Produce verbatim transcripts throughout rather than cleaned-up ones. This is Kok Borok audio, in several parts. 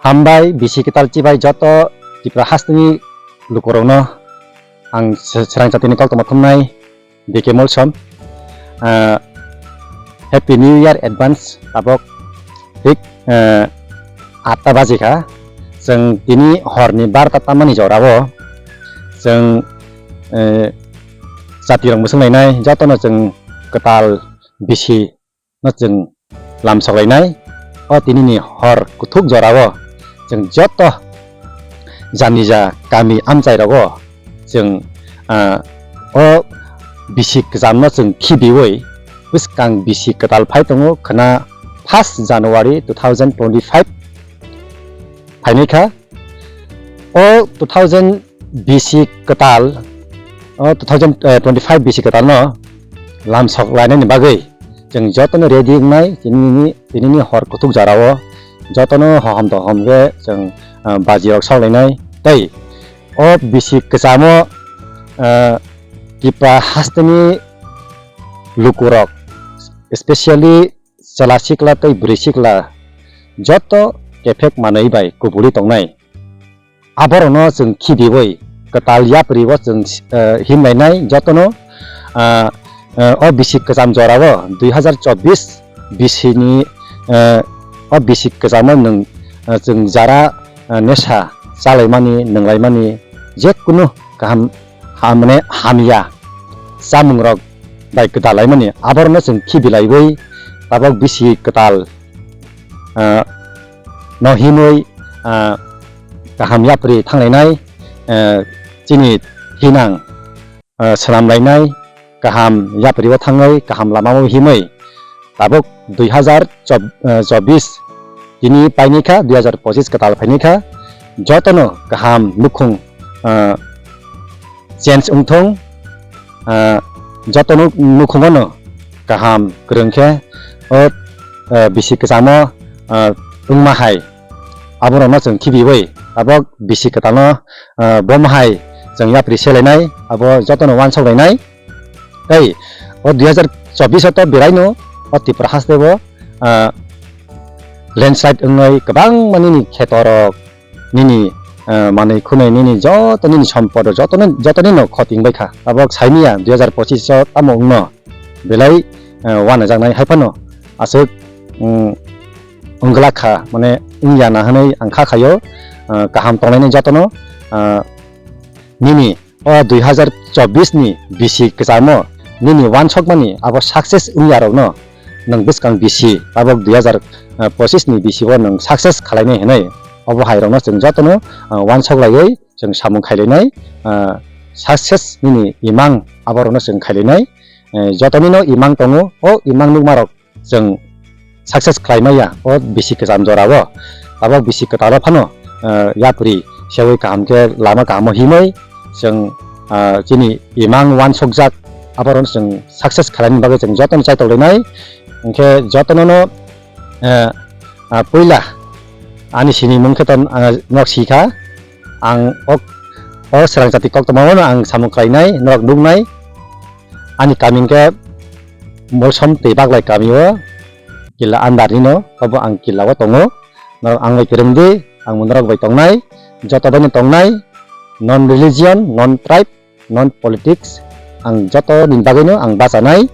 Hambai bisi kwtal chibai joto Tripura hasteni lukurokno ang se-, srang chatini koktwma thumnai D K Molsom. Ah, Happy New Year advance tabok thik, ah, atta baji kha. Chwng tini horni barta tamani jorao chwng, eh, jatirok mwswng lainai jotono chwng kwtal bisi no chwng lam soklainai. O tinini hor kuthuk jorao chwng joto janija kami amchai rogo chwng, ah, o bisi kwcham no chwng khibiwi bwskang bisi kwtal phai tongo khwna first January two thousand twenty-five phainai kha. O two thousand bisi kwtal, o two thousand twenty-five bisi kwtal no lam sok lainani bagwi chwng jotono ready wngnai, tinini, tinini hor kuthuk jorao jotono hohom dohom khe chwng, ah, baji rok sok lainai. Tei o bisi kwchamo, ah, Tripura hasteni lukurok, especially chwla sikla tei bwrwi sikla joto kephek manwi bai kubuli tongnai. Aborokno chwng khibiwi kwtal yapribo chwng, eh, himlainai jotono, ah, eh, o bisi kwcham jorao dui hazar chobbish bisini, eh, o bisi kwchamo nwng, eh, chwng jara, eh, nesa chalaimani, nwnglaimani, jekunu kaham ha-, mane hamya chamungrok bai kwdalaimani, aborokno chwng khibilaiwi tabok bisi kwtal, ah, no himwi, ah, kaham yapri thanglainai, ah, chini thinang, ah, swnamlainai, kaham yapribo thangwi kaham lamao himwi tabok dui hazar chobbish tini paini kha, dui hazar pochis kwtal phaini kha, jotono kaham nukhung, ah, change wngthung, ah, jotono nukhungono kaham kwrwng khe o, ah, bisi kwchamo, ah, wngma hai aborokno chwng khibiwi tabok bisi kwtalno, ah, bomo hai chwng yapri selainai abo jotono uansuk lainai. Tei o dui hazar chobbish o to belaino o Tripura hasteo, ah, landslide wngwi kwbangma nini khetorok, nini, ah, manwi khwnwi, nini joto nini sompod rok jotono, jotonino khoti wngbai kha. Tabok saimanya dui hazar pochis o tamo wngno belai, ah, uanajaknai haiphano aswk, mm, wngla kha, mane wngya na hwnwi ang kha khaio, ah, kaham tonglaini jotono, ah, nini o dui hazar chobbish ni bisi kwchamo nini uansukmani abo success wngyarokno nwng bwskang bisi tabok dui hazar pochis ni bisi o nwng success khwlainai hwnwi obo hai rokno chwng jotono, ah, uansuk laiwi chwng samung khailainai, ah, success nini imang aborokno chwng khailainai, eh, jotonino imang tongo o imang nukmarok chwng success khlai maya o bisi kwcham jorao. Tabok bisi kwtalo phano, ah, yapri sewi kaham khe lama kahamo himwi chwng, ah, chini imang uansukjak aborokno chwng success khlaini bagwi chwng jotono chaitoklinai. Hinkhe jotonono, eh, ah, puila ani sinimung khe to, ah, norok sikha. Ang o, o Srang Jati koktwmao no ang samung khlainai, norok nuknai. Ani kami hinkhe Molsom tei Baglai kami o, Killa under ni no, obo ang Killa o tongo. Norok ang bai kwrwng di, ang bo norok bai tongnai, joto bai no tongnai, non religion, non tribe, non politics, ang joto ni bagwi no ang bachanai.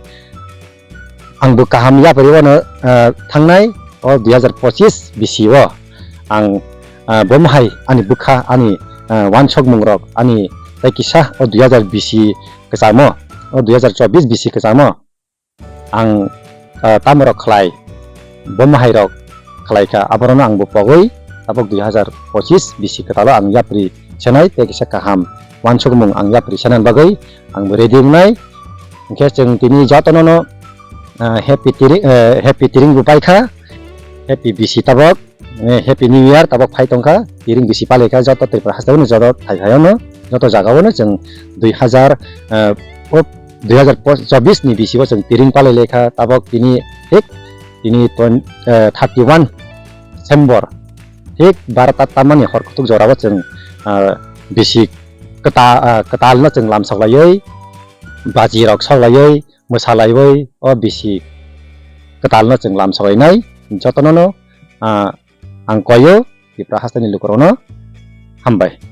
Ang bo kaham yapri o no, eh, thangnai o dui hazar pochis bisi o ang, eh, bomo hai ani bwkha ani, eh, uansukmung rok ani tei kisa o dui hazar bisi kwchamo, o dui hazar chobbish bisi kwchamo ang, eh, tamo rok khlai, bomo hai rok khlai kha, aborok no ang bo pogwi tabok dui hazar pochis bisi kwtalo ang yapri senai tei kisa kaham uansukmung ang yapri senani bagwi ang bo ready wngnai. Hinkhe chwng tini jotono no, ah, happy tiring, eh, happy tiring bo paikha, happy bisi tabok, eh, happy new year tabok phai tongkha, tiring bisi palaikha joto Tripura hasteo no joto thai phaio no joto jagao no chwng dui hazar, eh, o dui hazar chobbish ni bisi o chwng tiring palai laikha tabok tini thik tini twen-, eh, thirty one December thik barota tamani hor kuthuk jorao chwng, ah, bisi kwta-, ah, kwtalno chwng lam soklaiwi, baji rok soklaiwi, mwsalaiwi o bisi kwtalno chwng lam soklainai. Jotono no, ah, ang koio Tipra haste ni lukurokno hambai.